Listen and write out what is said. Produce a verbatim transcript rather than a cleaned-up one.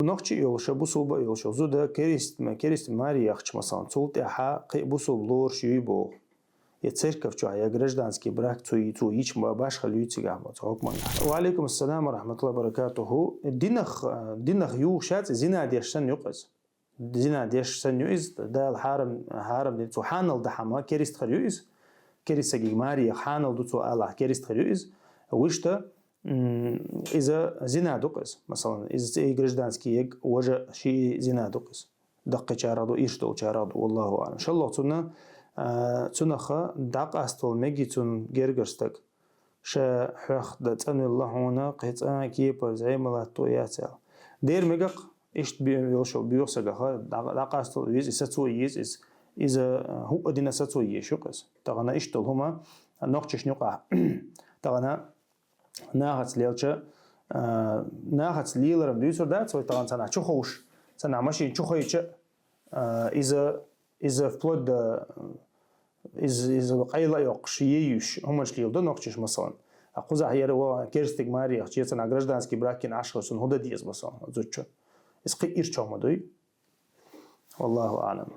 Нохчи йолуш, бусулба йолуш, зуда керист, керист маре яхча, масалан, цул тӀаьхьа кхин бусулба лоруш юй боху. Я церковь чохь, я гражданский брак цу, цо йича ма башха луьйцигахь бо цу хӀукманна. Ва алейкум ассалам ва рахматуллахи ва баракатуху. Динах, динах юхуш яц, зина деш санна юкъа иза. Зина деш санна ю иза, Дала хьарам, хьарам дина цо хьанал дахьама, керист хир ю иза. Керист сагиг маре яха хьанал ду цо алахь, керист хир ю иза. Вуьшта, м, иза зина ду-кх иза. Масалан, иза цӀе гражданский ег, важа ши зина ду-кх иза. Даккхийчарах ду, ирш долчарах ду, валлаху аълам. ШоллагӀа цунна, а, цунаха дӀакъаставала меги цунна гергара стаг. Ша хьох дан цӀанвелла хьуна, кхин цкъа кепара зӀе ма латто яц аьлла. Дера мегакх, иштта бе-, йолуш йолу боьха сагаха дӀа-, дӀакъаставала веза, и сацо еза иза. Иза, а, хӀуъа дина сацо езаш ю-кх иза. Тахана иштта долу хӀума нохчашна юкъахь. Тахана нахаца лелча, а, нахаца леларан дуьйцур дац вай, тахана цхьанхьа чу ховш, цхьанхьа машина чу хайча, а, иза, иза вплоть до, иза, иза къайла а йоккхуш, е юьйш, хӀуманаш леладо нохчаша, масалан. А кхузахь яра вон керстиг маре яхча, я цхьанхьа гражданский брак йина Ӏаш хир, цунна хӀун дан деза, масалан, зудчо? Иза кхин ирча хӀума дуй? Валлаху аълам.